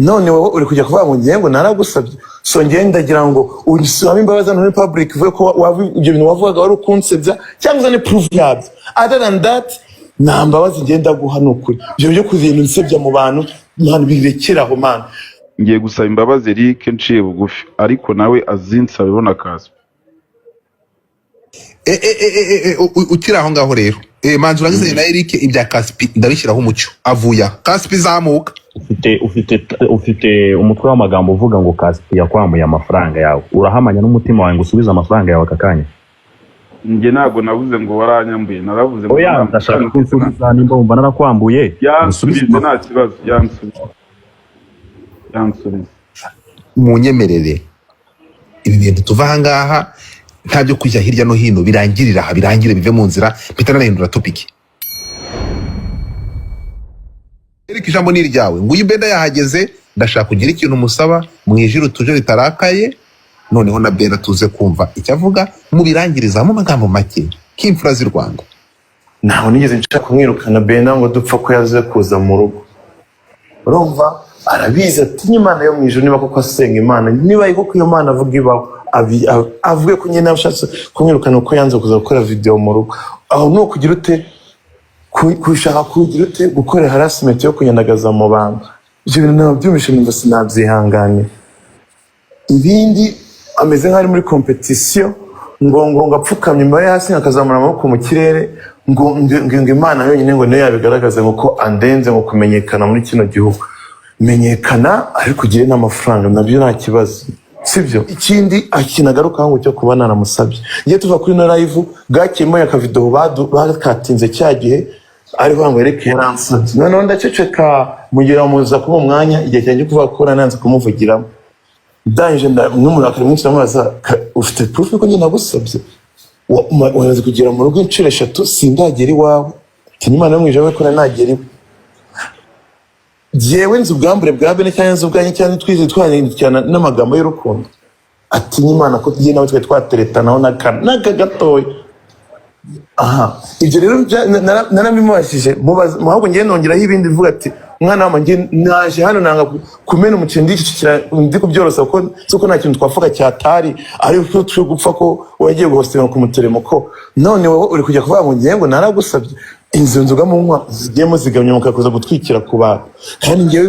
None wowe uri kujya kuvuga ngo ngiye ngo naragusabye. So ngiye ndagira ngo usabe imbabazi hano muri public, uvuge ko ibyo bintu wavugaga wari ukunsebya, cyangwa uzane proof yabyo. Other than that, nta mbabazi ngenda guha, ni ukuri. Ibyo byo kugenda unsebya mu bantu, man, birekeraho, man. Ngiye gusaba imbabazi Eric nciye bugufi, ariko nawe azinsabe na Kaspi. Ukiri aho ngaho rero, manzi urangizanye na Eric. Ibya Kaspi ndabishyiraho umucyo avuya Kaspi zamuka. Ufite umutwe w'amagambo uvuga ngo Kaspi yakwambuye amafaranga yawe. Urahamanya n'umutima wawe ngo usubize amafaranga yawe aka kanya? Njye ntabwo navuze ngo waranyambuye, naravuze ngo Oya, ndashaka ko unsubiza. Nimba wumva narakwambuye, usubize. Yansubize, nta kibazo, yansubize, yansubize. Munyemerere, ibi bintu tuva aha ngaha, nta byo kujya hirya no hino, birangirira aha, birangire, bive mu nzira, mpita nanahindura topic. Eric, ijambo ni iryawe. Nguyu Benda yahageze. Ndashaka kugira ikintu musaba mu ijwi rituje, ritarakaye, noneho na Benda tuze kumva icyo avuga. Mubirangiriza mu magambo make k'imfura z'i Rwanda. Ntabwo nigeze nshaka kumwirukana Benda ngo dupfa ko yaze kuza mu rugo. Urumva, arabizi, atinya Imana yo mu ijuru. Niba koko asenga Imana, niba koko iyo Mana avuga ibaho, avuge ko nyine ashatse kumwirukana kuko yanze kuza gukora video mu rugo. Aho ni ukugira ute, kushaka kugira ute, gukora harassment yo kunyandagaza mu bantu. Ibyo bintu nabyumvishe numva sinabyihanganira. Ibindi, ameze nk'ari muri competition, ngo apfukamye imbere hasi, akazamura amaboko mu kirere, ngo Imana yonyine ngo niyo yabigaragaza, ngo ko andenze ngo kumenyekana muri kino gihugu. Menyekana ariko ugire n'amafaranga, nabyo nta kibazo, sibyo? Ikindi akinagarukaho ngo cyo kuba naramusabye, ngiye tuva kuri no live bwakiyemo akavidewo bakatinze cya gihe ariho ngo Eric yaransabye. Noneho ndaceceka, mugira muza kuba umwanya igihe cyanjye kuvuga ko nanze kumuvugiramo. Ndangije n'umurakari mwinshi ndamubaza: "Ufite proof ko njye nagusabye? Wamaze kugera mu rugo inshuro eshatu, sindagera iwawe." Tinya Imana yo mu ijuru ko nagera iwe. Jyewe nzi ubwambure bwa bene, cyangwa nzi ubwanjye, cyangwa twize twandikirana n'amagambo y'urukundo. Atinya Imana ko tugiye nawe twari twateretanaho n'aka gatoya. Aha ibyo rero narabimubajije, mubaza ahubwo ngiye nongeraho ibindi mvuga ati: "Mwana wama, njye naje hano nanga kumena umuceri, ndicecekera, ndi kubyorosa kuko si ko nta kintu twavuga cyatari, ariko turi gupfa ko wagiye guhostinga ku muteremo. None wowe uri kujya kuvuga ngo ngiye ngo naragusabye." Inzu nzoga munywa zigiye muzigamye, mukakuza gutwikira ku bantu, kandi ngewe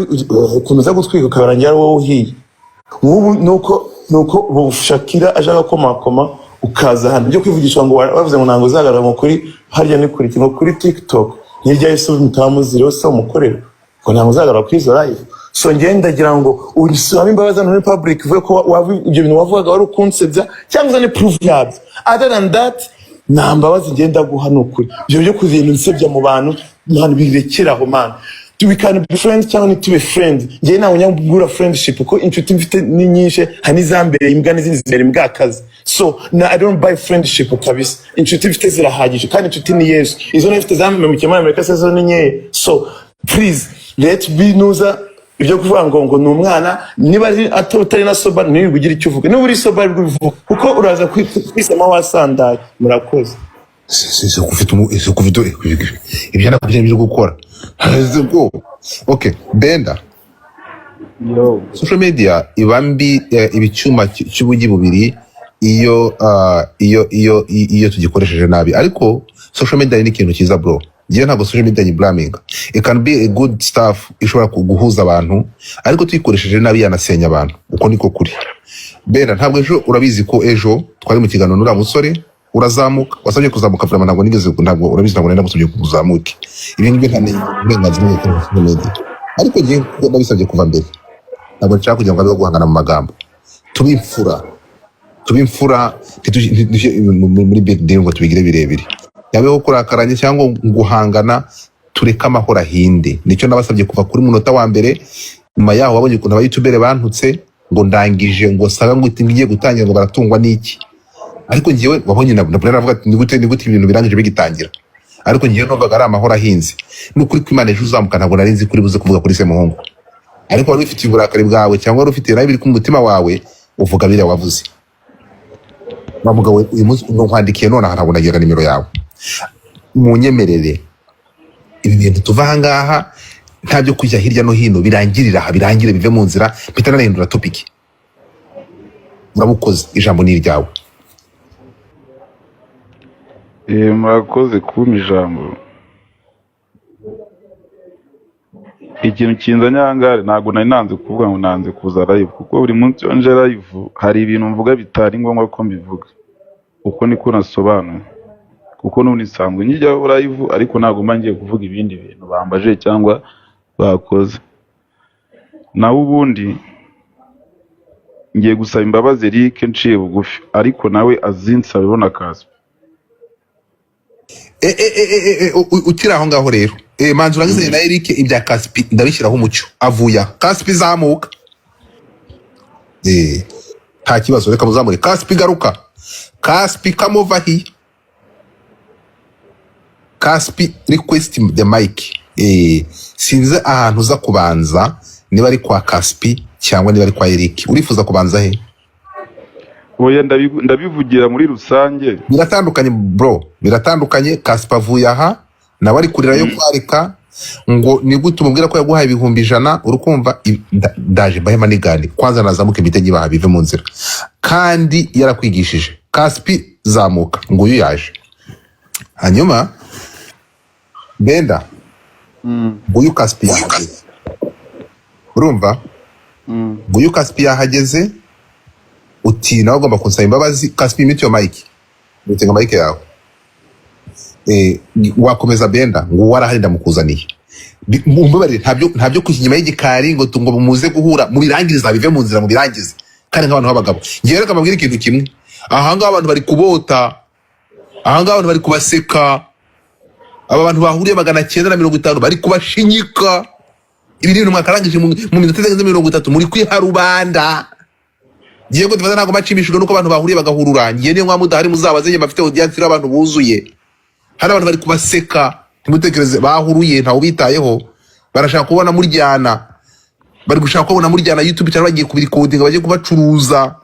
ukuntu uza gutwika ukarangira ari wowe uhiye. Nk'ubu nuko Shakira ashaka komakoma, ukaza hano byo kwivugisha ngo wavuze ngo ntabwo uzagaragara ngo kuri harya ni kuri ngo kuri TikTok nirya Yesu mutamuziriho se umukorera, ngo ntabwo uzagaragara kuri izo live. So ngewe ndagira ngo usabe imbabazi hano muri public, uvuge ko ibyo bintu wavugaga wari ukunsebya, cyangwa uzane proof yabyo. Other than that, nta mbabazi ngenda guha, ni ukuri. Ibyo byo kugenda unsebya mu bantu, man, birekeraho, man. We can be friends cyangwa ntitube friends. Njyewe ntabwo nyagura friendship, kuko inshuti mfite ni nyinshi, hari n'izambereye imbwa n'izindi zimbera imbwakazi. So na I don't buy friendship kabisa. Inshuti mfite zirahagije, kandi inshuti ni Yesu. Izo nafite zampemukiye muri Amerika se zo ni nkeya? So please, let be nuza ibyo kuvuga ngo ni umwana. Niba ari utari na sober, ntiwirirwe ugira icyo uvuga. Niba uri sober, aribwo ubivuga, kuko uraza kwisama wasandaye. Murakoze. Isuku ufite ibyo nakubwiye byo gukora. Okay, Benda. Yo. Social media iba mbi, iba icyuma cy'ubugi bubiri iyo iyo tugikoresheje nabi. Ariko social media ni ikintu cyiza, bro. Njyewe ntabwo social media nyiblaminga. It can be a good stuff, ishobora guhuza abantu, ariko tuyikoresheje nabi yanasenya abantu. Uko niko kuri. Benda, ntabwo ejo, urabizi ko ejo twari mu kiganiro n'uriya musore, urazamuka, wasabye kuzamuka. Vraiment, ntabwo nigeze, ntabwo, urabizi, ntabwo nari nagusabye kuzamuke. Ibi ngibi nta uburenganzira bwo gukora social media, ariko njyewe kuko nabisabye kuva mbere, ntabwo nshaka kugira ngo abe guhangana mu magambo. Tube imfura, tube imfura, ntitujye muri big deal ngo tubigire birebire, yabeho kurakaranya cyangwa guhangana. Tureke amahoro ahinde. Nicyo nabasabye kuva kuri munota wa mbere. Nyuma yaho wabonye ukuntu abayutubere bantutse ngo ndangije, ngo saga, ngo ngiye gutangira, ngo baratungwa n'iki. Ariko njyewe wabonye na aravuga ati: Ni gute ibintu birangije bigitangira?" Ariko njyewe numvaga ari amahoro ahinze. N'ukuri kw'Imana, ejo uzamuka ntabwo nari nzi kuri buze kuvuga kuri Semuhungu, ariko wari ufitiye uburakari bwawe cyangwa wari ufite nawe biri ku mutima wawe, uvuga biriya wavuze. Wa mugabo we, uyu munsi nkwandikiye nonaha, ntabwo nagira nimero yawe. Munyemerere, ibi bintu tuva aha ngaha. Nta byo kujya hirya no hino, birangirira aha, birangire, bive mu nzira, mpita nanahindura topic. Urabukoze, ijambo ni iryawe. Murakoze kumpa ijambo. Ikintu kinzanye aha ngaha, ntabwo nari nanze kuvuga ngo nanze kuza live, kuko buri munsi iyo nje live hari ibintu mvuga bitari ngombwa ko mbivuga. Uko niko nasobanuye, kuko n'ubundi nsanzwe nkijyaho live, ariko ntabwo mba ngiye kuvuga ibindi bintu bambaje cyangwa bakoze. Naho ubundi ngiye gusaba imbabazi Eric nciye bugufi, ariko nawe azinsabe bona Kaspi. Ukiri aho ngaho rero, manzi urangizanye na Eric ibya Kaspi, ndabishyiraho umucyo. Avuye aha, Kaspi zamuka. Nta kibazo, reka muzamure Kaspi. Garuka Kaspi, come over here. Kaspi, request the mic. Sinzi ahantu uza kubanza, niba ari kwa Kaspi cyangwa niba ari kwa Eric. Urifuza kubanza he? Oya, ndabivugira muri rusange. Biratandukanye bro, biratandukanye. Kaspi avuye aha, nawe ari kurira yo kwarika ngo ni gute umubwira ko yaguhaye 100,000? Urukumva ndaje mbahe manigani kwanza, nazamuke mpite nyibaha bive mu nzira, kandi yarakwigishije. Kaspi zamuka, nguyu yaje. Hanyuma Benda, nguyu Kaspi yahageze, urumva? Nguyu Kaspi yahageze, uti nawe agomba kunsaba imbabazi. Kaspi, mute your mic, mutenga mic yawe. Wakomeza Benda, ngo warahari ndamukuzaniye. Mumbabarire, ntabyo kujya inyuma y'igikari ngo ngo muze guhura, mubirangiriza bive mu nzira, mubirangize kandi nk'abantu b'abagabo. Ngewe reka mbabwire ikintu kimwe: ahangaha abantu bari kubota, ahangaha abantu bari kubaseka, aba bantu bahuriye 950 bari kubashinyika. Ibi ni ibintu mwakarangije mu minota itarenze 30, muri kwiha rubanda. Ngiye ngo tubaze, ntabwo bacimishijwe nuko abantu bahuriye bagahurura. Ngiye niyo mwaba mudahari, muzabaze njye bafite audience y'abantu buzuye. Hari abantu bari kubaseka, ntimutekereze bahuruye, ntawe ubitayeho. Barashaka kubona muryana, bari gushaka kubona muryana YouTube cyangwa bagiye kubirikodinga, bagiye kubacuruza.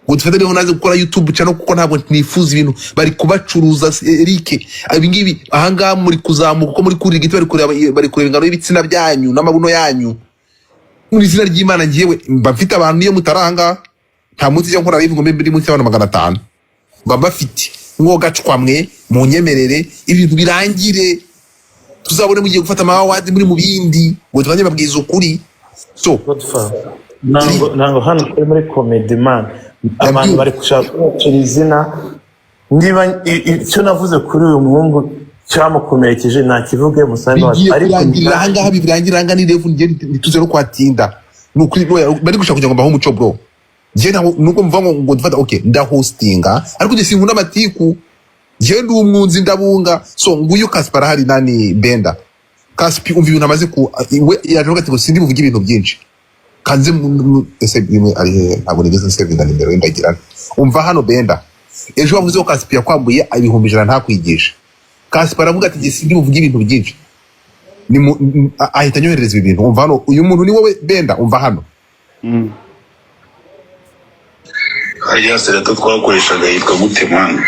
Ngo dufate niho naze gukora YouTube channel, kuko ntabwo nifuza ibintu bari kubacuruza. Eric, ibi ngibi ahangaha muri kuzamuka uko muri kurira igiti, bari kureba ingano y'ibitsina byanyu n'amabuno yanyu. Mu izina ry'Imana, ngewe mba mfite abantu niyo mutari ahangaha. Nta munsi ijya nkora live ngo mbe ndi munsi y'abantu 500 mba mbafite. Mwogacwa mwe, munyemerere ibintu birangire, tuzabone mugiye gufata ama award muri mu bindi, ngo tubanye babwiza ukuri. So Godfather, ntabwo hano turi muri comedy man, abantu bari gushaka kubacira izina. Niba icyo navuze kuri uyu muhungu cyamukomerekeje, ntakivuge, musabe imbabazi. Bigiye Ariko kurangirira ahangaha, birangirira ahangaha ni level njye ntituze no kwatinda. Ni ukuri oya, bari gushaka kugira ngo mbahe umuco bro. Njye ntabwo nubwo mvuga ngo dufata, okay, ndahostinga, ariko njye sinkunda amatiku. Njye ndi umwunzi, ndabunga. So nguyu Kaspi arahari, nani Benda. Kaspi, umva ibintu amaze ku we yaje avuga ati ngo sindi buvuge ibintu byinshi kanze ese bimwe ari hehe? Ntabwo nigeze nsevinga nimero ye, ndagira. Umva hano Benda, ejo wavuze ko Kaspi yakwambuye 100,000 ntakwigisha. Kaspi aravuga ati njye sindi buvuge ibintu byinshi. Ahita anyoherereza ibi bintu. Umva hano, uyu muntu ni wowe Benda, umva hano. Harya serato twakoreshaga yitwa gute mwana?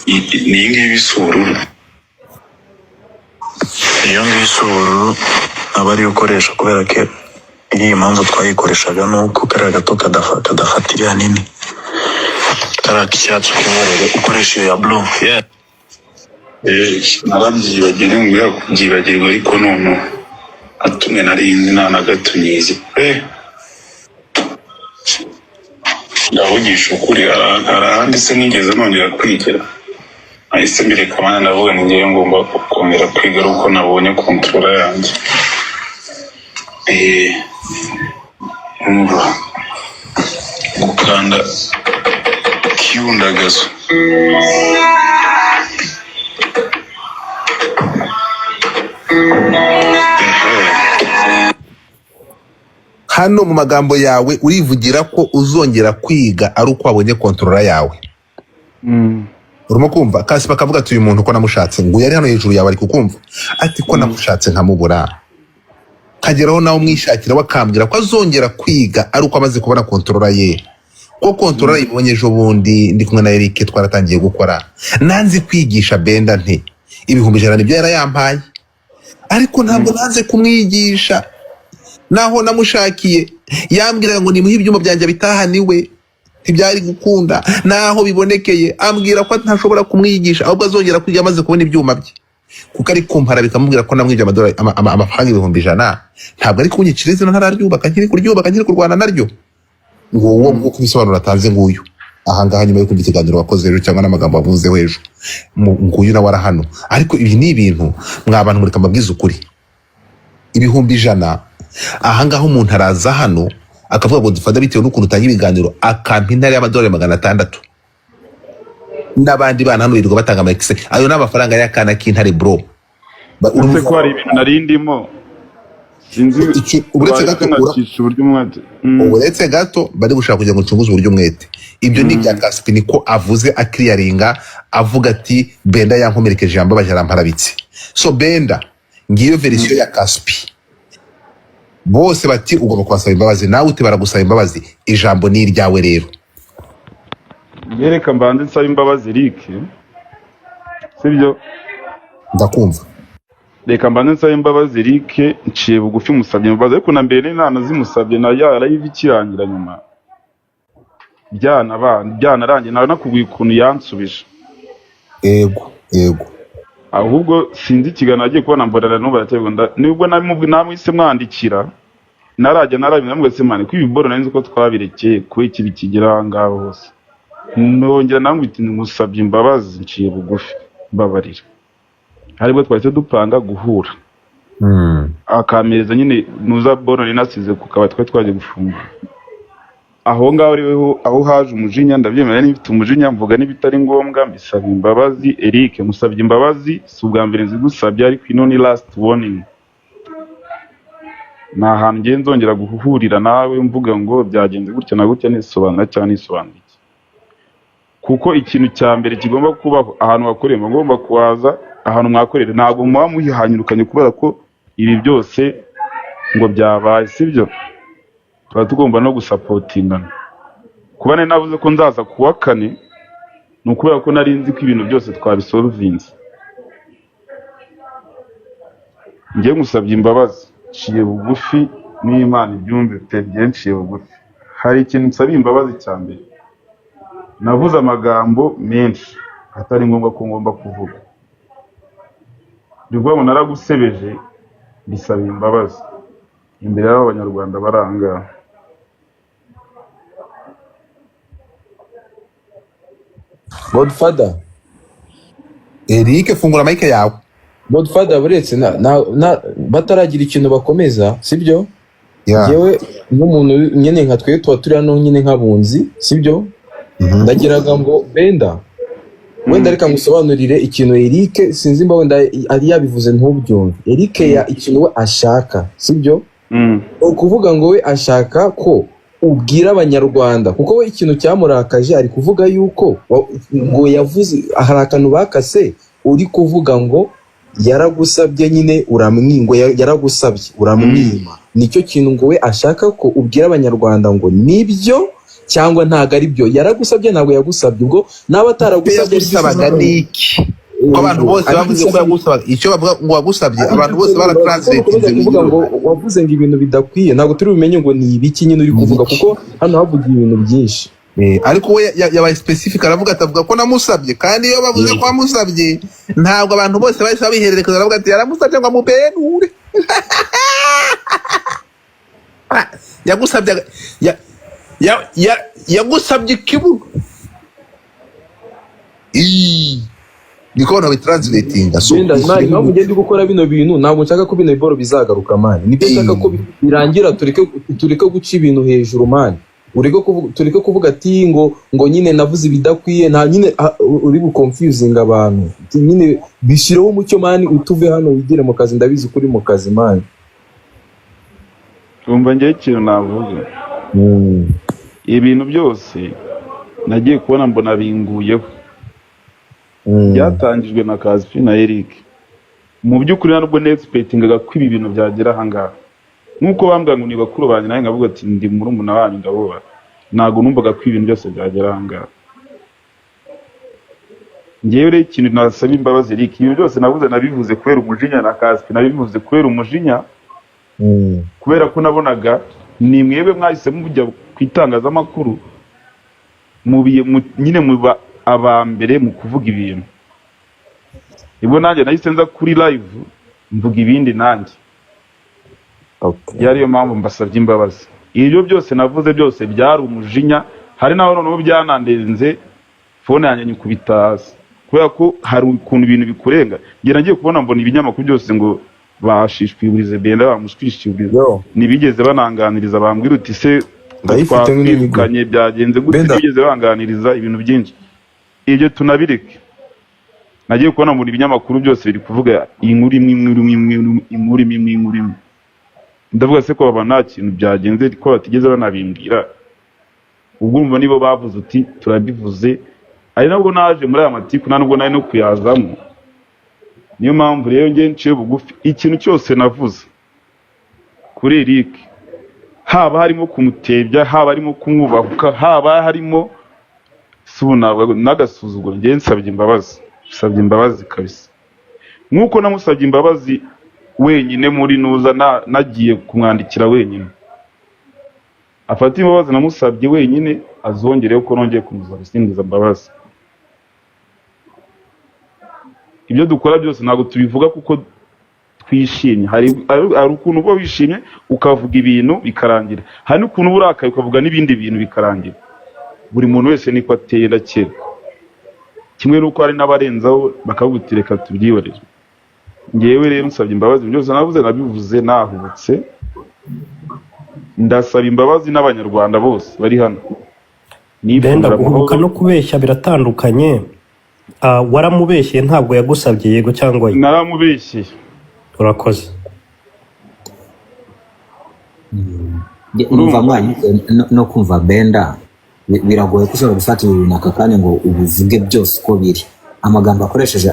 Ni iyi ngiyi isa ubururu? Iyo ngiyo isa ubururu aba ariyo ukoresha, kubera ko iriya impamvu twayikoreshaga ni uko kariya gato kadafata iriya nini. Kariya k'icyatsi ukihorere, ukoresha iyo ya blue, yeah. Narabyibagiwe, ni kubyibagirwa, ariko none atumwe nari nzi nta na gato nyizi pe. Ndavugisha ukuri, hari ahandi se nigeze nongera kwigira? Nahise mbireka mana, ndavuga ni ngewe ngomba kongera kwiga ari uko nabonye controller yanjye. Umva gukanda kiyundagazo. Ehe. Hano mu magambo yawe urivugira ko uzongera kwiga ari uko wabonye controller yawe. Urimo kumva Kaspi akavuga ati uyu muntu ko namushatse, ngo yari hano hejuru yawe ari kukumva, ati ko namushatse nkamubura, kageraho nawe umwishakira, bakambwira ko azongera kwiga ari uko amaze kubona controller ye, ko controller ibonye ejo bundi ndi kumwe na Eric twaratangiye gukora. Nanze kwigisha Benda nte 100,000 nibyo yarayampaye. Ariko ntabwo nanze kumwigisha. Naho namushakiye yambwiraga ngo nimuhe ibyuma byanjye bitahaniwe, ntibyari gukunda. Naho bibonekeye ambwira ko ntashobora kumwigisha, ahubwo azongera kwiga amaze kubona ibyuma bye, kuko ari kumpara bikamubwira ko namwibye amadolari, amafaranga 100,000. Ntabwo ari kunyicira izina ntararyubaka, nkiri kuryubaka, nkiri kurwana naryo. Ngo uwo nguko ibisobanuro atanze nguyu ahangaha, nyuma yo kumva ikiganiro wakoze ejo cyangwa n'amagambo wavuzeho ejo. Nguyu nawe arahano. Ariko ibi ni ibintu mwa bantu, mureka mbabwize ukuri. 100,000 ahangaha, umuntu araza hano akavuga ngo dufate bitewe n'ukuntu utanga ibiganiro, akampa intare y'amadolari 600. N'abandi bana hano birirwa batanga ama exe. Ayo ni amafaranga y'akana k'intare, bro. Uretse ko hari ibintu nari ndimo, sinzi. Uretse gato, Nkacisha uburyo umwete. Uretse gato, bari gushaka kugira ngo ncunguze uburyo umwete. Ibyo ni ibya Kaspi, niko avuze akiriyaringa, avuga ati Benda yankomerekeje, yambabaje, aramparabitse. So Benda, ngiyo version ya Kaspi. Bose bati ugomba kubasaba imbabazi, nawe uti baragusaba imbabazi. Ijambo ni iryawe rero. Reka mbanze nsaba imbabazi Eric, sibyo? Ndakumva. Reka mbanze nsaba imbabazi Eric, nciye bugufi, musabye imbabazi. Ariko na mbere nanazimusabye na ya live ikirangira, nyuma byanarangiye, nawe nakubwiye ukuntu yansubije. Ego ego. Ahubwo sinzi ikiganiro agiye kubona, mbona n'ubu aracyabikunda. Nubwo namwise mwandikira, narajya narabimenya, namubwiye se man ko ibi boro nari nzi ko twabirekeye, kuba iki bikigera aha ngaha hose. Nongera namubwira ati ngusabye imbabazi, nciye bugufi, mbabarira. Aribwo twahise dupanga guhura, akampereza nyine nuza boro nari nasize ku kabari twari twagiye gufungura aho ngaho. Rero aho haje umujinya, ndabyemera, niba mfite umujinya mvuga n'ibitari ngombwa, mbisaba imbabazi. Eric, musabye imbabazi, si ubwa mbere nzigusabye, ariko ino ni last warning. Nta hantu ngiye nzongera guhurira nawe mvuga ngo byagenze gutya na gutya, nisobanura cyangwa nisobanura iki, kuko ikintu cya mbere kigomba kubaho ahantu wakoreye, muba ngomba kuhaza ahantu mwakorera. Ntabwo muba muhihanyurukanye kubera ko ibi byose ngo byabaye, sibyo? Tuba tugomba no gusapotingana. Kuba nari navuze ko nzaza kuwa kane ni ukubera ko nari nzi ko ibintu byose twabisolvinze. Njye ngusabye imbabazi, nciye bugufi, n'Imana ibyumve pe, njye nciye bugufi. Hari ikintu nsabiye imbabazi cya mbere: navuze amagambo menshi atari ngombwa ko ngomba kuvuga. Ni ukuvuga ngo naragusebeje, mbisaba imbabazi imbere y'aba banyarwanda bari aha ngaha. Godfather. Eric, fungura mike yawe. Godfather, buretse bataragira ikintu bakomeza, sibyo? Yeah. Yewe nk'umuntu nyine nka twe tuba turi hano nyine nk'abunzi, sibyo? Ndagiraga ngo Benda, wenda reka ngusobanurire ikintu Eric, sinzi mba wenda ari yabivuze ntubyumve. Eric ya ikintu we ashaka, sibyo? Ni ukuvuga ngo we ashaka ko ubwira abanyarwanda, kuko we ikintu cyamurakaje ari kuvuga yuko ngo yavuze hari akantu bakase uri kuvuga ngo yaragusabye nyine ngo yaragusabye uramwima. Nicyo kintu ngo we ashaka ko ubwira abanyarwanda ngo nibyo cyangwa ntabwo ari byo, yaragusabye ntabwo yagusabye, ubwo naba ataragusabye aribyo. Yagusabaga ni iki? Ko abantu bose bavuze ko yagusabaga, icyo bavuga ngo wagusabye, abantu bose baratranslatinze. Kuvuga ngo wavuze ngo ibintu bidakwiye, ntabwo turi bumenye ngo ni ibiki nyine uri kuvuga, kuko hano havugiye ibintu byinshi. Ariko we yabaye specific, aravuga ati avuga ko namusabye. Kandi iyo bavuze ko wamusabye, ntabwo abantu bose bahise babihererekeza. Aravuga ati yaramusabye ngo amubenure. Yagusabye yagusabye ikibuno. Ii, niko abantu babitranslatinga. So Wenda man, impamvu ngenda gukora bino bintu, ntabwo nshaka ko bino biboro bizagaruka man. Nibyo nshaka ko birangira, tureke guca ibintu hejuru man. Ureke kuvuga, tureke kuvuga ati ngo nyine navuze ibidakwiye, nta nyine uri buconfusing abantu. Ati nyine bishyireho umucyo man, utuve hano wigire mu kazi, ndabizi ko uri mu kazi man. Umva, njyewe ikintu navuga, ibintu byose nagiye kubona mbona binguyeho, byatangijwe na Kaspi na Eric. Mu by'ukuri ntabwo nexpectingaga ko ibi bintu byagera aha ngaha. Nk'uko bambwira ngo ni bakuru banjye, nawe nkavuga ati ndi murumuna wanyu, ndabubaha, ntabwo numvaga ko ibintu byose byagera aha ngaha. Ngewe rero ikintu nasaba imbabazi Eric, ibintu byose navuze nabivuze kubera umujinya, na Kaspi nabivuze kubera umujinya, kubera ko nabonaga ni mwebwe mwahise mujya ku itangazamakuru nyine muba aba mbere mu kuvuga ibintu. Nibwo nanjye nahise nza kuri live mvuga ibindi nanjye. Yari yo mpamvu mbasabye imbabazi. Ibyo byose navuze byose byari umujinya. Hari naho noneho byanandenze, phone yanjye nyikubita hasi, kubera ko hari ukuntu ibintu bikurenga. Njye nagiye kubona mbona ibinyamakuru byose ngo bashishwiburize Benda, bamushwishwiburize. Yo. Ntibigeze bananganiriza bambwira uti: "Se Ndayifite ngwino nyigure. twatwirukanye, byagenze gute?" Benda. Ntibigeze banganiriza ibintu byinshi, ibyo tunabireke. Nagiye kubona mbona ibinyamakuru byose biri kuvuga inkuru imwe, inkuru imwe, inkuru imwe, inkuru imwe. Ndavuga: "Se ko baba nta kintu byagenze, ko batigeze banabimbwira?" Ubwo urumva nibo bavuze uti turabivuze, ari nabwo naje muri aya matiku, nta nubwo nari no kuyazamo. Niyo mpamvu rero njye nciye bugufi. Ikintu cyose navuze kuri Eric, haba harimo kumutebya, haba harimo kumwubahuka, haba harimo si ubu ntabwo n'agasuzuguro, njye nsabye imbabazi, nsabye imbabazi kabisa. Nk'uko namusabye imbabazi wenyine muri nuza nagiye kumwandikira wenyine, afate imbabazi namusabye wenyine azongereho ko nongeye kumusaba izindi mbabazi. Ibyo dukora byose ntabwo tubivuga kuko twishimye. Hari ukuntu uba wishimye ukavuga ibintu bikarangira, hari n'ukuntu uba urakaye ukavuga n'ibindi bintu bikarangira. Buri muntu wese niko ateye, ndakeka kimwe n'uko hari n'abarenzaho bakavuga uti: "Reka tubyihorere." Ngewe rero nsabye imbabazi. Ibintu byose navuze nabivuze nahubutse. Ndasaba imbabazi n'Abanyarwanda bose bari hano. Benda, Nifuje guhubuka amahoro. no kubeshya biratandukanye. Ah, waramubeshyeye, ntabwo yagusabye, yego cyangwa oya? Naramubeshyeye. Urakoze. Numva Urumva? mwanyuze no kumva Benda, biragoye ko ushobora gufata ibi bintu aka kanya ngo ubivuge byose uko biri. Amagambo akoresheje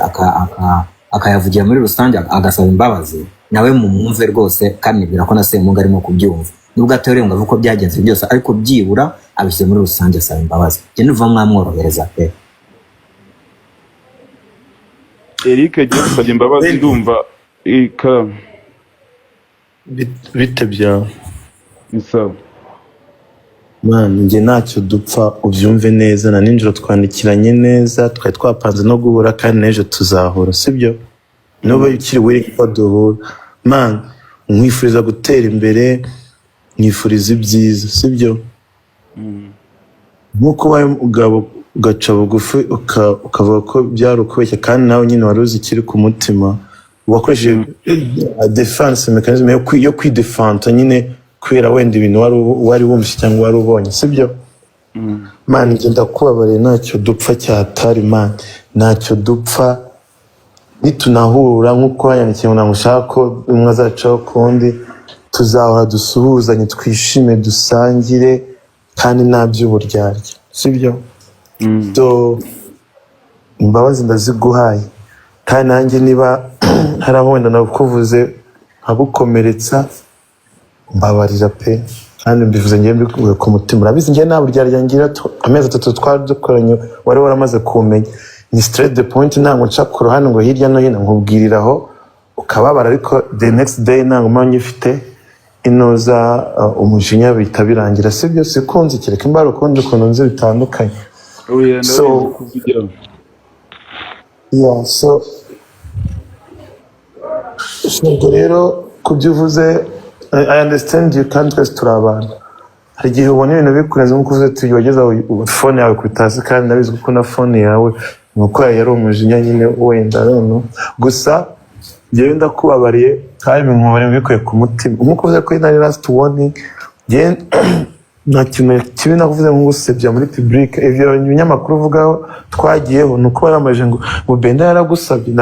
akayavugira muri rusange, agasaba imbabazi, nawe mumwumve rwose. Kandi nibwira ko na Semungu arimo kubyumva, nubwo ateruye ngo avuge uko byagenze byose, ariko byibura abishyize muri rusange asaba imbabazi. Njye numva mwamworohereza pe. Eric agiye gusabye imbabazi, ndumva ikaramu. Bite byawe? Ni sawa. Man, njye ntacyo dupfa, ubyumve neza. Na nijoro twandikiranye neza, twari twapanze no guhura, kandi n'ejo tuzahura, sibyo? Nuba ukiri wiri ko duhura. Man, nkwifuriza gutera imbere, nkwifuriza ibyiza, sibyo? Nk'uko ubaye umugabo ugaca bugufi, ukavuga ko byari ukubeshya, kandi nawe nyine wari uzi ikiri ku mutima, wakoresheje defense mechanism yo kwidefanta nyine, kubera wenda ibintu wari wumvise cyangwa wari ubonye, sibyo? Man, njye ndakubabariye, ntacyo dupfa cyatari. Man, ntacyo dupfa. Nitunahura, nk'uko wanyandikiye ngo ntabwo ushaka ko umwe azacaho kundi, tuzahora dusuhuzanye, twishime, dusangire, kandi nta by'uburyarya, sibyo? So imbabazi ndaziguhaye, kandi nanjye niba hari aho wenda nakuvuze nkagukomeretsa, mbabarira pe. Kandi mbivuze ngewe mbikuye ku mutima. Urabizi ngewe nta buryarya ngira. Amezi 3 twari dukoranye wari waramaze kumenya, ni straight the point, ntabwo nca ku ruhande ngo hirya no hino. Nkubwiriraho ukababara, ariko the next day ntabwo mba ngifite inoza umujinya, bihita birangira, sibyo? Sikunzi, kereka imbara ukundi ukuntu nzi bitandukanye. Oya. So Ndabizi kuvugira. Yeah, so ubwo rero ku byo uvuze, I understand you, kandi twese turi abantu. Hari igihe ubona ibintu bikurenze, nk'uko uvuze tuyi wageze aho phone yawe kubita hasi, kandi ndabizi ko na phone yawe ni uko yari umujinya nyine wenda. None gusa njyewe ndakubabariye, kandi binkubariye mbikuye ku mutima, nk'uko uvuze ko nari last warning. Njyewe nta kintu kibi nakuvuze nko gusebya muri public. Ibyo binyamakuru uvugaho twagiyeho ni uko barambaje ngo Benda yaragusabye.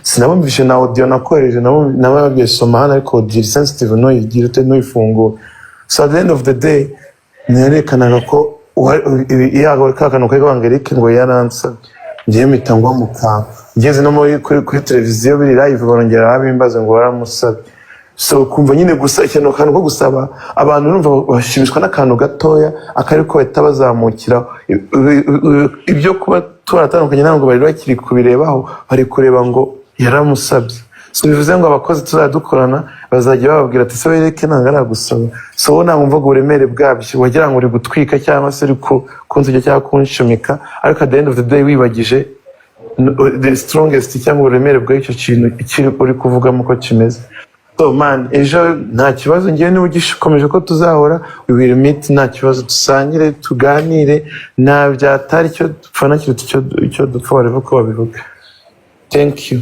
Sinabumvishe na audio nakohereje, nabo nababwiye soma hano, ariko audio iri sensitive, ntuyigire ute, ntuyifungure. So at the end of the day nerekanaga ko yaba ka kantu kari kabanga Eric ngo yaransabye, njyewe mpita ngwa mu kantu. Ngeze no muri kuri televiziyo biri live, barongera babimbaza ngo waramusabye. So kumva nyine gusa ikintu, akantu ko gusaba, abantu urumva bashimishwa n'akantu gatoya, akari ko bahita bazamukiraho. Ibyo kuba Twaratandukanye, ntabwo bari bakiri kubirebaho, bari kureba ngo yaramusabye. So bivuze ngo abakozi tuzajya dukorana bazajya bababwira ati: "Se wereke, ntabwo aragusaba." So wowe ntabwo wumvaga uburemere bwabyo, wagira ngo uri gutwika cyangwa se uri kunsujya cyangwa kunshumika, ariko at the end of the day wibagije the strongest cyangwa uburemere bw'icyo kintu kiri uri kuvugamo uko kimeze. So man, ejo nta kibazo, ngewe niba ugikomeje ko tuzahora, we will meet, nta kibazo, dusangire, tuganire, nta byatari icyo dupfana kiruta icyo dupfa, wareba uko babivuga. Thank you.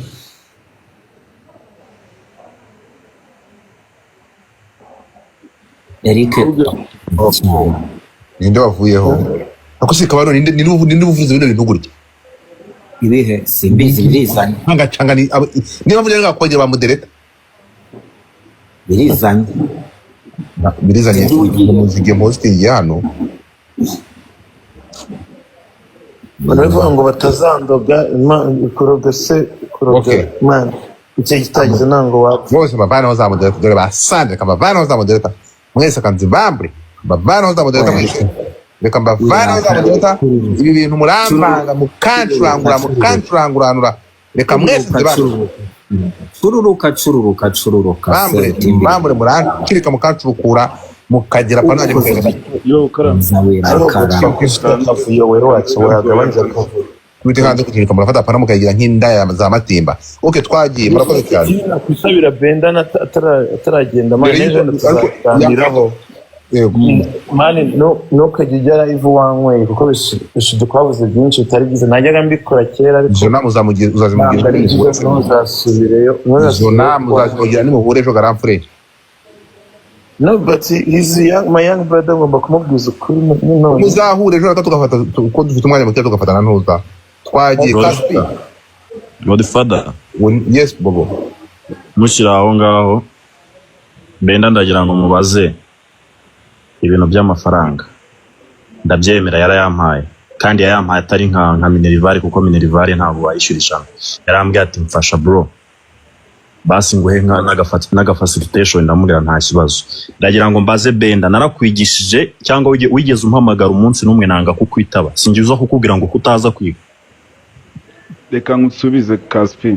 Eric. Ninde wavuyeho? Ako si kabano, ninde uvuze bino bintu gutya? Ibihe simbizi, birizanye. Ntangacanga ni niba mvuze ngo kongera bamudereta. Birizanye. Birizanye. Sinzi ugiye. Muzige hosting hano. Baravuga ngo batazandoga, kuroga se kuroga? Okay. Man, icyo kitagize ntabwo wapfa. Bose bavanaho za modereta, dore basandre, kabavanaho za modereta mwese, kanzibambure, mbavanaho za modereta mwese, reka mbavanaho za modereta. Ibi bintu murambanga, mukancurangura, mukancuranguranura, reka mwese nzibambure. Cururuka, cururuka, cururuka. Bambure. Setimbiri. Bambure, murancirika, mukancurukura, mukagera pananje, mukagera Yo karame. Ariko Karame. gutya akavuyo, wewe wacu wagabanyije akavuyo. Kubita hanze kutirika, murafata pana mukayigira nk'indaya za matimba. Okay, twagiye, murakoze cyane. Ikindi nakwisabira Benda ataragenda, man, Mbere ejo tuzaganiraho. Yego. Man, ntukajya ujya live wanyweye, kuko twavuze byinshi bitari byiza. Najyaga mbikora kera, ariko Izo nama uzazimugira. Ntabwo ari byiza, ntuzasubireyo. Izo nama uzazimugira nimuhure ejo, garamfure. No, but he's young, my young brother, ngomba kumubwiza ukuri none. Muzahura ejo reka tugafata, kuko dufite umwanya muke, tugafatana ntuza. Twagiye, Kaspi. Godfather. Yes, Bobo. Mushyira aho ngaho Benda, ndagira ngo mubaze ibintu by'amafaranga. Ndabyemera, yarayampaye, kandi yayampaye atari nka minerval, kuko minerval ntabwo wayishyura 100. Yarambwiye ati: "Mfasha bro, basi nguhe nka n'aga facilitation." Ndamubwira nta kibazo. Ndagira ngo mbaze Benda: narakwigishije cyangwa wigeze umpamagara umunsi n'umwe nanga kukwitaba? Sinjye uza kukubwira ngo kutaza kwiga. Reka nkusubize, Kaspi.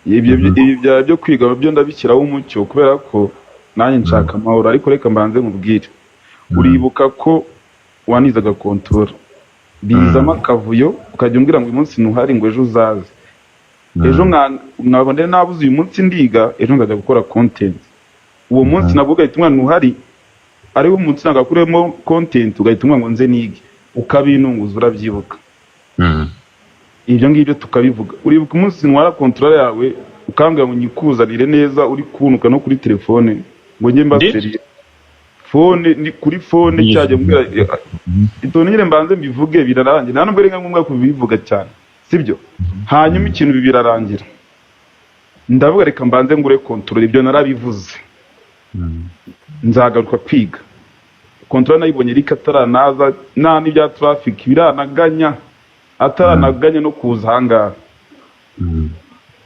Ibyo ibi byawe byo kwiga byo ndabishyiraho umucyo, kubera ko nanjye nshaka amahoro, ariko reka mbanze nkubwire. Uribuka ko wanizaga controller, bizamo akavuyo, ukajya umbwira ngo uyu munsi ntuhari, ngo ejo uzaze, ejo nkaba nabuze. Uyu munsi ndiga, ejo nzajya gukora content. Uwo munsi nabwo ugahita umwana ntuhari, ariwo munsi nagakuremo content, ugahita umwana ngo nze nige, ukabinunguza. Urabyibuka ibyo ngibyo tukabivuga? Uribuka umunsi ntwara controller yawe, ukambwira ngo nyikuzanire neza, uri kunuka no kuri telefone, ngo njye mbaseriye phone ni kuri phone cyajya mbwira itonde nyine mbanze mbivuge, birarangira. Nta nubwo ari ngombwa kubivuga cyane, sibyo? Hanyuma ikintu birarangira, ndavuga reka mbanze ngure controller. Ibyo narabivuze, nzagaruka kwiga. Controller nayibonye ariko ataranaza, nta n'ibya traffic biranaganya, ataranaganya no kuza ahangaha,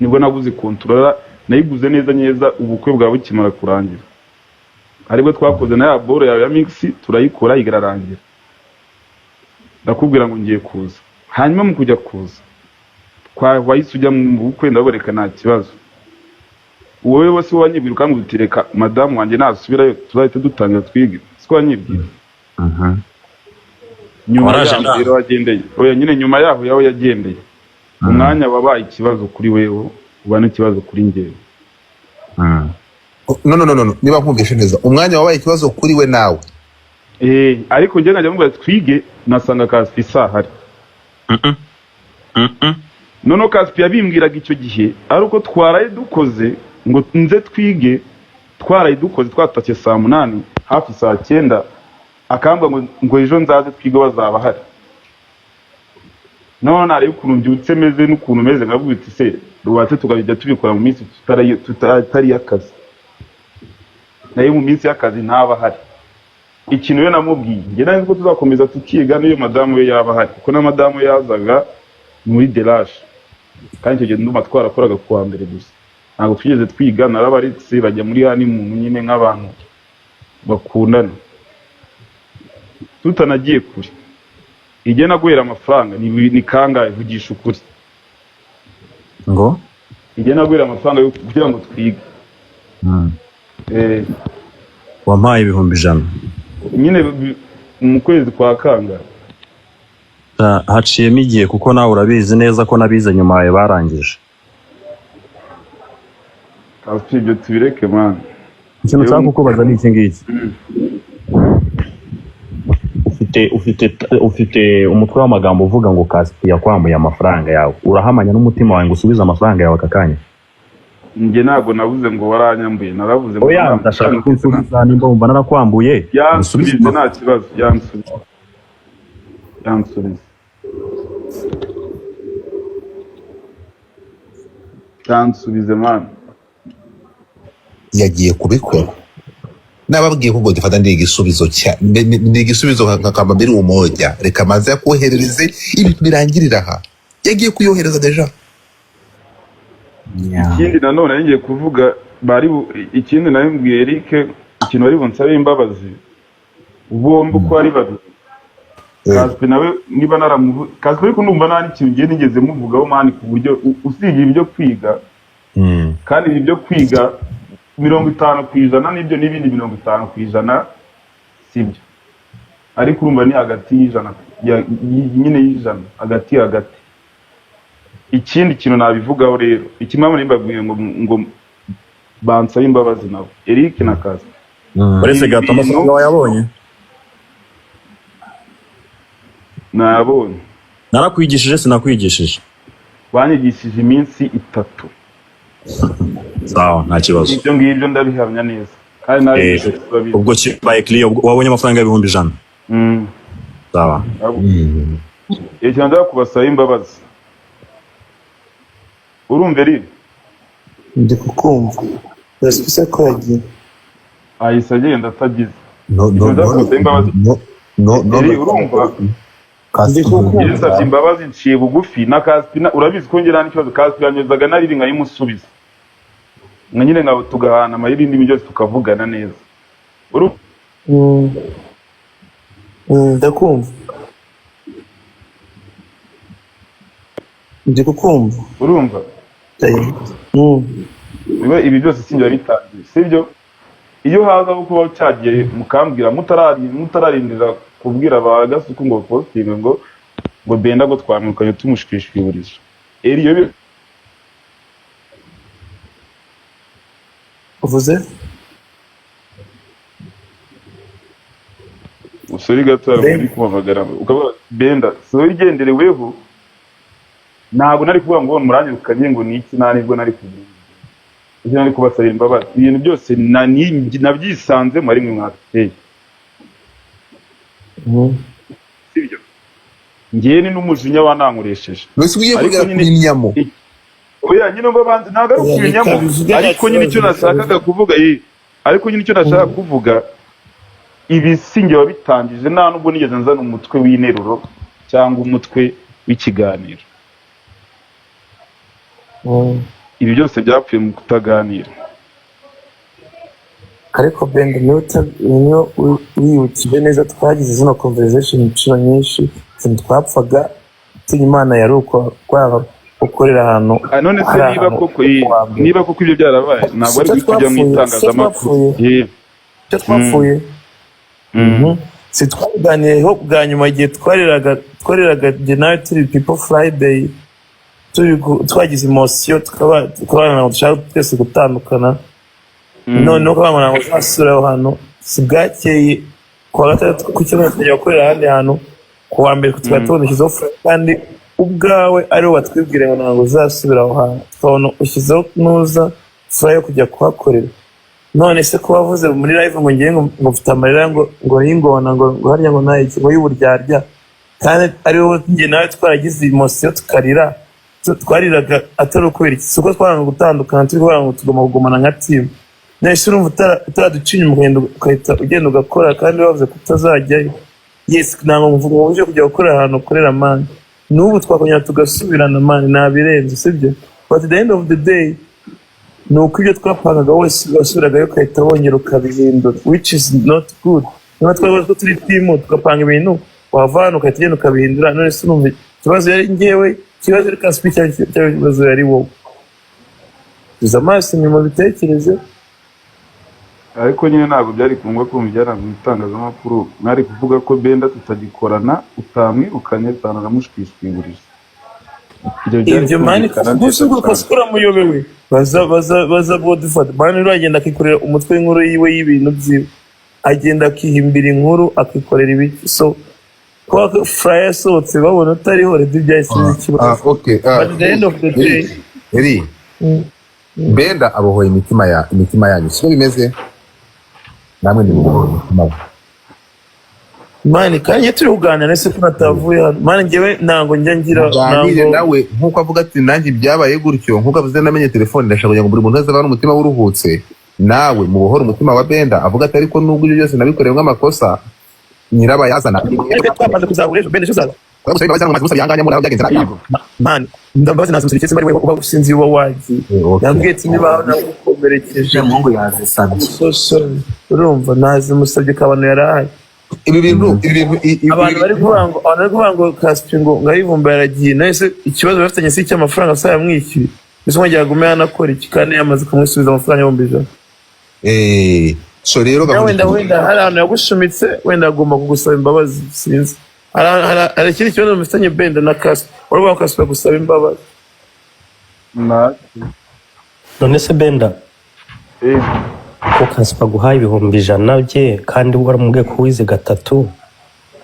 nibwo naguze controller. Nayiguze neza neza ubukwe bwawe bukimara kurangira, aribwo twakoze na ya boro yawe ya mix, turayikora irarangira. Ndakubwira ngo ngiye kuza. Hanyuma mu kujya kuza wahise ujya mu bukwe, ndabereka nta kibazo. Wowe wese wanyibwira, ukambwira uti: "Reka madamu wanjye nasubirayo tuzahita dutangira twige." Siko wanyibwira? Nyuma Waraje yaho ndaha. rero wagendeye, oya nyine, nyuma yaho yaho yagendeye, umwanya wabaye ikibazo kuri wewe, uba n'ikibazo kuri njyewe. No, no, no, no, niba nkumvishe neza, umwanya wabaye ikibazo kuri we nawe? Eh, ariko njye nkajya mubwira twige, nasanga Kaspi isahari. Noneho Kaspi yabimbwiraga icyo gihe ari uko twaraye dukoze, ngo nze twige, twaraye dukoze, twatashye saa 8, hafi saa 9, akambwira ngo ejo nzaze twige bazaba bahari. Noneho nareba ukuntu mbyutse meze n'ukuntu meze, nkavuga uti: "Se rubatse tukajya tubikora mu minsi tutari iy'akazi." Nayo mu minsi y'akazi ntaba ahari. Ikintu rero namubwiye, njye nari nzi ko tuzakomeza tukiga n'iyo madamu we yaba ahari, kuko na madamu we yazaga muri deraje, kandi icyo gihe ndumva twarakoraga kuwa mbere gusa, ntabwo twigeze twiga. Narabaretse bajya muri honeymoon nyine nk'abantu bakundana. Tutanagiye kure. Igihe naguhera amafaranga ni kangahe? Vugisha ukuri. Ngo? Igihe naguhera amafaranga yo kugira ngo twige. Wampaye 100,000. Nyine mu kwezi kwa kangahe? Haciyemo igihe, kuko nawe urabizi neza ko nabize nyuma yawe barangije. Kaspi, ibyo tubireke, man. Ikintu nshaka kukubaza ni iki ngiki: ufite umutwe w'amagambo uvuga ngo Kaspi yakwambuye amafaranga yawe. Urahamanya n'umutima wawe ngo usubize amafaranga yawe aka kanya? Njye ntabwo navuze ngo waranyambuye, naravuze ngo Oya, nta ndashaka ko mafaranga. unsubiza. Nimba wumva narakwambuye, usubize. Yansubize, nta kibazo, yansubize, yansubize, yansubize, man. Yagiye kubikora. Nababwiye ko Godfather ndi igisubizo cya ndi igisubizo nka kambambiri umoja. Reka maze yakoherereze, ibintu birangirira aha. Yagiye kuyohereza déjà. Ikindi nanone nari ngiye kuvuga, ikindi nari mbwiye Eric, ikintu bari bunsabe imbabazi bombi uko ari babiri. Kaspi nawe niba naramuvu Kaspi, ariko ndumva nta n'ikintu ngiye nigeze muvugaho, man, ku buryo usibye ibyo kwiga, kandi ibi byo kwiga 50% nibyo, n'ibindi 50% sibyo, ariko urumva ni hagati y'ijana nyine y'ijana, hagati hagati. Ikindi kintu nabivugaho rero, ikimama mbabwiye ngo bansabe imbabazi nabo, Eric na Kaspi. Uretse Ibi gato, amafaranga bintu wayabonye? Nayabonye. Narakwigishije, sinakwigishije? Banyigishije iminsi 3. Sawa, nta kibazo. Ibyo ngibyo ndabihamya neza, kandi nawe urabizi. Ubwo kibaye clear, ubwo wabonye amafaranga 100,000. Sawa. Ikintu nshaka kubasaba imbabazi, urumva eri? Ndi kukumva. Urasubise ko yagiye? Ahise agenda atagize. No, no. Ikintu nshaka No. kubasaba imbabazi, No, no, no. Eri, urumva? Kaspi. Ndi kukumva. Njye nsabye imbabazi nciye bugufi na Kaspi urabizi ko ngira n'ikibazo. Kaspi yanyozaga nariri nkayimusubiza, nka nyine nka tugahana amayeri n'ibindi byose, tukavugana neza. Ndakumva, ndi kukumva. Urumva? Niba ibi byose sinjye bitangiye, sibyo? Iyo hazaho kuba cyagiye mukambwira mutararindira kubwira ba Gasuku ngo postinge ngo Benda ngo twamwirukanye tumushwishwiburiza eri iyo Uvuze? Usori gato, hari Benda. uri kumpamagara ukavuga Benda sori igendereweho. Ntabwo nari kuvuga ngo muranyirukanye ngo ni iki, nta nibwo nari kuvuga icyo nari kubasabira imbabazi. Ibintu byose nabyisanzemo ari mwe mwabiteye, sibyo? Njyewe ni n'umujinya wanankoresheje. Mbese ugiye Ariko kugera nyine kuri nyamo? Oya nyine, mba banze ntabwo ari Oya, ukubinyamo. reka bivuge, nta Ariko nyine icyo kibazo, reka nashakaga kuvuga, ariko nyine icyo nashakaga kuvuga, ibi si njye wabitangije, nta nubwo nigeze nzana umutwe w'interuro cyangwa umutwe w'ikiganiro. Ibi byose byapfuye mu kutaganira. Ariko Benda, niyo wiyibukije neza, twagize zino conversation inshuro nyinshi. Ikintu twapfaga utinya Imana yari uko kwaba ukorera ahantu None se hari niba ahantu koko kuwa mbere. Niba koko ibyo byarabaye, ntabwo ari Sicyo kujya mu twapfuye, sicyo itangazamakuru. twapfuye. Icyo twapfuye, si twabiganiyeho bwa nyuma igihe twariraga njye nawe turi People Friday, twagize emotion, tukaba tukabana ngo dushaka twese gutandukana. Noneho ukabona ngo uzasubire aho hantu, si bwakeye ku wa gatandatu, ku cyumweru tukajya gukorera ahandi hantu, ku wa mbere tukaba tubona ushyizeho flyer, kandi ubwawe ari wo watwibwira ngo ntabwo uzasubira aho hantu, tukabona ushyizeho nuza flyer yo kujya kuhakorera. None se ko wavuze muri live ngo ngiye ngo mfite amarira ngo y'ingona, ngo harya ngo nayo ngo y'uburyarya, kandi ari wowe njye nawe twaragize emotion tukarira, twariraga atari ukubera iki? Si uko twaranga gutandukana, turi kuvuga ngo tugomba kugumana nka team. None se urumva utaraduca inyuma, ukagenda ugahita ugenda ugakora kandi wavuze ko utazajyayo? Yes, ntabwo mvuga ngo uje kujya gukorera ahantu ukorera, man. N'ubu twakongera tugasubirana, man, ntabirenze, sibyo? But at the end of the day ni uko ibyo twapangaga wese wasubiragayo ugahita wongera ukabihindura, which is not good. Niba twabaga ko turi team tugapanga ibintu, Wava hano ugahita ugenda ukabihindura. None se urumva ikibazo yari njyewe, ikibazo yari Kaspi, cyangwa ikibazo yari wowe? Tuza amaso inyuma bitekereze. Ariko nyine ntabwo byari ngombwa ko mubijyana mu itangazamakuru. Mwari kuvuga ko Benda tutagikorana, utamwirukanye, utanamushwishwigurije. Ibyo byari Ibyo man, kumvikana gusa neza ubwo cyane. Kaspi uramuyobewe. Baza, baza, baza Godfather, man, uragenda akikorera umutwe w'inkuru yiwe y'ibintu byiwe, agenda akihimbira inkuru, akikorera ibiki. So kuba flyer yasohotse babona utariho, rero byahise biba ikibazo. Okay. But at the end of the day, Eri Benda abohoye imitima yanyu, siko bimeze? Namwe nimubohoye imitima ye. Man, kandi iyo turi kuganira ese ko natavuye hano, man, njyewe ntabwo njya ngira Muganire ntabwo nawe nk'uko avuga ati nanjye byabaye gutyo, nk'uko avuze namenye telefone. Ndashaka kugira ngo buri muntu wese avane umutima wuruhutse. Nawe mubohore umutima wa Benda, avuga ati ariko nubwo ibyo byose nabikorewemo amakosa, nyirabayazana Ariko twamaze kuzahura ejo, Benda, ejo uzaza. Byagenze nabi. Man, ndambaza, nazimusabye cyese, ari wowe uba usinzi, uba wagiye. Yambwiye ati niba nagukomerekeje, Muhungu yazisabye. So sorry. Urumva nazimusabye kabano yarahaye. Ibi bintu Abantu bari kuvuga ngo Kaspi ngo ayivumba yaragiye. Nahise ikibazo bafitanye si icy'amafaranga, se yamwishyuye? Mbese ngo agume yanakora iki kandi yamaze kumusubiza amafaranga 100,000? So rero Na gahunda wenda wenda hari ahantu yagushumitse, wenda agomba kugusaba imbabazi, sinzi. Hari ikindi kibazo mufitanye Benda na Kaspi, wari wa Kaspi agusaba imbabazi? None se Benda, ko Kaspa aguhaye 100,000 bye kandi waramubwiye ko wize gatatu,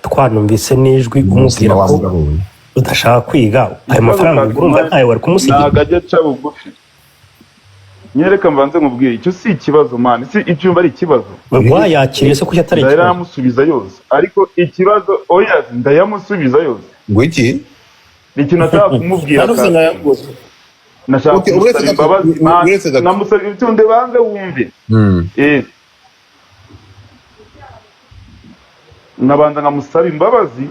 twanumvise n'ijwi umubwira wa ko mugabo we. udashaka kwiga, ayo mafaranga urumva ntayo wari kumusigira? Ntabwo ajya aca bugufi. Nyereka mbanze nkubwire, icyo si ikibazo, man, si icyumba ari ikibazo. Wayakiriye se, kuki atari ikibazo? Ndayamusubiza yose, ariko ikibazo, oya, ndayamusubiza yose. Ngo iki? Ni ikintu nashaka kumubwira. Nanuvuze nkayaguze. Nashaka Okay, uretse kumusaba gato, imbabazi, man. uretse gato. Namusaba ibyo, banze wumve. Nkabanza nkamusaba imbabazi,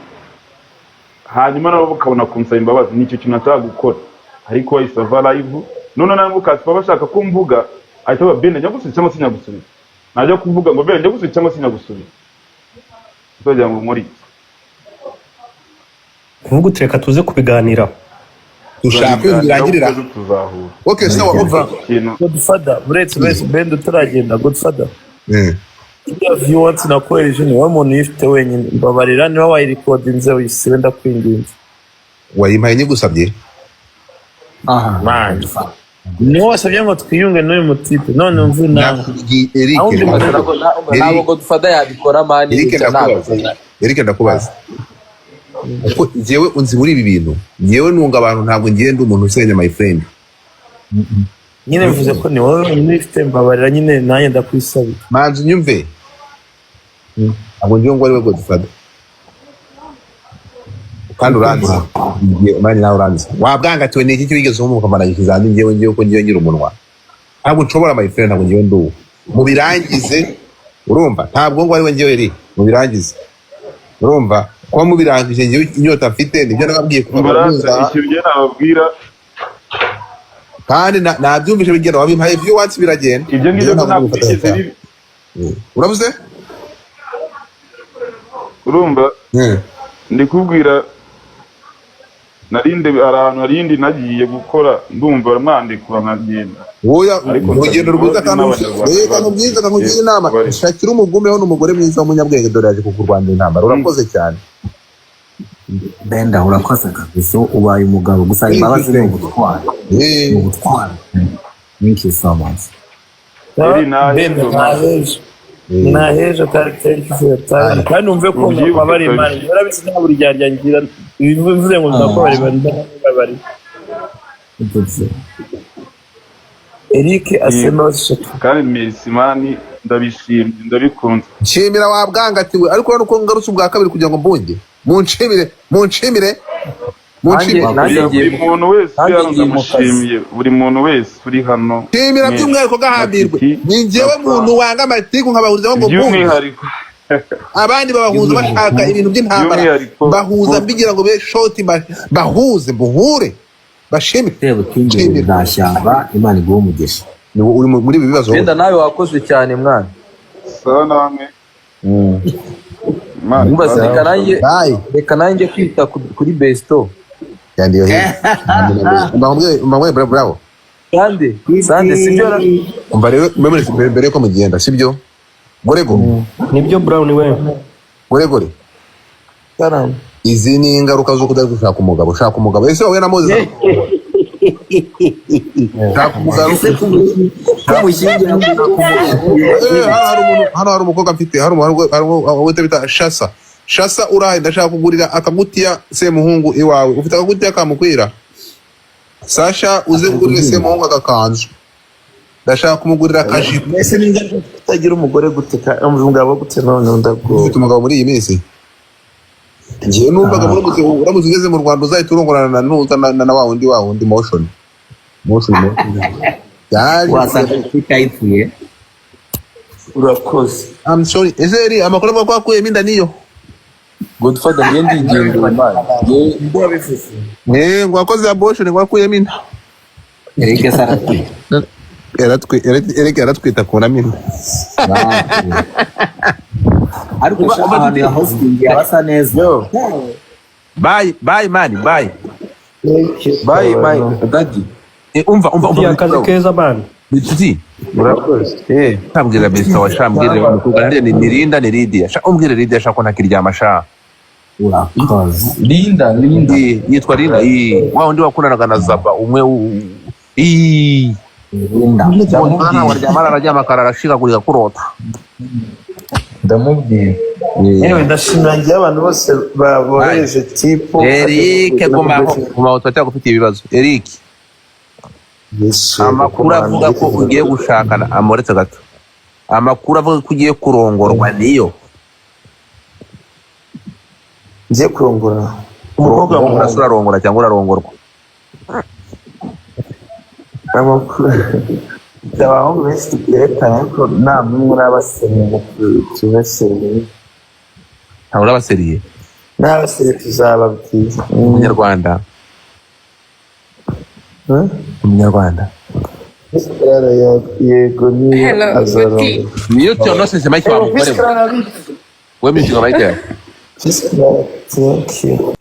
hanyuma nabo bakabona kunsaba imbabazi. Nicyo kintu nashaka gukora, ariko wahise ava live. None nawe Kaspa bashaka ko mvuga, ahita aba Benda nyagusubiza cyangwa sinyagusubiza. Najya kuvuga ngo Benda nyagusubiza cyangwa sinyagusubiza, uzagira ngo nkore iki? Kuvuga uti reka tuze kubiganiraho. Dushaka ibintu birangirira. Ejo tuzahura. Okay, sawa, okay. Ikintu Godfather, uretse Benda utaragenda, Godfather, iriya view once nakohereje ni wowe muntu uyifite wenyine. Mbabarira, niba wayirikodinze uyisibe, ndakwinginze. Wayimpaye nyigusabye? Aha. Man, niwo wasabye ngo twiyunge n'uyu mutipe, none umve nawe. Nakubwiye, Eric. Aho undi Ntabwo Godfather yabikora, man. Eric, Ibyo ntabwo. ndakubaza. Eric, ndakubaza, kuko njyewe unzi muri ibi bintu, njyewe nunga abantu, ntabwo ngiye ndi umuntu usenya, my friend. Nyine mvuze ko ni wowe wenyine uyifite, mbabarira nyine, nanjye ndakwisabira. Manzi unyumve, ntabwo ngiye ngo ari we Godfather, kandi uranzi. Man, nawe uranzi, wabwangatiwe. Ni iki wigeze wumva ukamara ikizami? Ngewe ko ngiye ngira umunwa, ntabwo nshobora, my friend, ntabwo ngiye ndi uwo. Mubirangize, urumva? Ntabwo ngo ari we ngewe ri mubirangize, urumva? Kuba mubirangije, ngewe inyota mfite nibyo nababwiye kuva Mbarasa muza. Ikintu njye nababwira Kandi nabyumvise bigenda, wabimpaye view once, biragenda. Ibyo ngibyo Ngewe ntabwo ntabwo bigeze mbifata. bibi. Urabuze? Urumva, ndi kubwira narinde, hari ahantu harindi nagiye gukora, ndumva mwandikura nkagenda. Woya. Ariko Urugendo rwiza. nsabye Kandi n'Abanyarwanda reka nkubwize, reka nkugire inama. Shakira umugumeho, ni umugore mwiza w'umunyabwenge. Dore yaje kukurwanira intambara. Urakoze cyane. Benda, urakoze kabisa, ubaye umugabo. Gusaba imbabazi ni ubutwari, ni ubutwari. Thank you so much. Eri nahejo. Benda, ntahejo, ntahejo, kandi thank you for your time, kandi numve ko Ubyibuke mbabara kabisa. Imana urabizi, nta buri ryarya ngira. Bivuze ngo ndakubabarira, ndakubabariye. Eric asema eshatu. Kandi merci, man, ndabishimye, ndabikunze. Nshimira wabwangatiwe, ariko urabona uko ngarutse ubwa kabiri kugira ngo mbunge. Munshimire, munshimire, munshimire. Nanjye Buri ngiye muntu wese uri nanjye hano ngiye mu kazi. ndamushimiye, buri muntu wese uri hano Nshimira mwese. by'umwihariko gahambirwe. Matiki, Ni njyewe muntu wanga amatiku nkabahurizamo ngo mbunge. By'umwihariko. Abandi babahuza bashaka ibintu by'intambara. By'umwihariko. Bahuza mbigira ngo be shoti, bahuze mbuhure bashime. Sebutinde Nshimira. bwa shyamba, Imana iguhe umugisha. Ni wowe uri muri ibi bibazo wowe. Benda, nawe wakoze cyane, mwana. Sawa namwe. Imana Umva se, ibahe reka nanjye Bye. reka nanjye kwita kuri besto. Yandi yo he. Mbamwe bravo. Sande sande, sibyo ra? Umva rero, mbere yuko mugenda, sibyo? Gorego. Nibyo, Brown we. Goregore. Salam. Izi ni ingaruka zo kudari gushaka umugabo. Shaka umugabo. Ese wowe na Moses? Shaka umugabo. Ese kumushyingira? Eh, hano hari umuntu, hano hari umukobwa mfite, hari uwo bita Shasa. Shasa, urahe? Ndashaka kugurira akagutiya Semuhungu iwawe. Ufite akagutiya kamukwira? Sasha, uze kugurira Semuhungu agakanzu. Ndashaka kumugurira akajipo. Mbese ni ingaruka kutagira umugore gute, umugabo gute? None ndagowe. Ufite umugabo muri iyi minsi? Ngewe numvaga uramutse ugeze mu Rwanda uzahita urongorana na nuza na wa wundi motion motion motion. Yaje. Wasanga tutayipfuye. Urakoze. I'm sorry. Ese eri amakuru avuga ko wakuyemo inda niyo? Godfather, njye ndigendera, man. Njye Nde wabivuze? Eh, ngo wakoze abortion, ngo wakuyemo inda. Eric se aratwite? Eric yaratwita, akuramo inda. Ariko sha, ahantu ya hosting yaba asa neza. Yo. Bye bye, man, bye. Thank you. Bye my daddy. Eh, umva, umva, Ufitiye umva. akazi keza, man. Inshuti. Urakoze. Eh. Shambwira besta wa, shambwira wa mukobwa hariya ni Linda, ni Lydia. Sha, umbwire Lydia, sha, ko ntakiryama, sha. Urakoze. Linda, Linda. Eh, yitwa Linda. Eh, wa wundi wakundanaga na Zaba umwe eh. Linda. Mwana waryama, araryama akarara ashikagurika kurota. Ndamubwira. Yewe, ndashimira ngewe abantu bose bohereje tip. Eric, gumaho, gumaho, turacyagufitiye ibibazo, Eric. Yesu. Amakuru avuga ko ugiye gushakana, amuretse gato, amakuru avuga ko ugiye kurongorwa niyo? Ngiye kurongora umukobwa. Kurongora se, urarongora cyangwa urarongorwa? Amakuru, abahungu benshi duteretana, ariko nta n'umwe urabaseriye ngo tubaseriye. Ntawe urabaseriye? N'abaseriye tuzababwira. Umunyarwanda? Umunyarwanda? Clara, yego, niyo. Hello, azarongora. Guti. Niyo cyo nonsense, Mike wa mugore Peace Clara. we, mishinga Mike yawe. Peace Clara, thank you.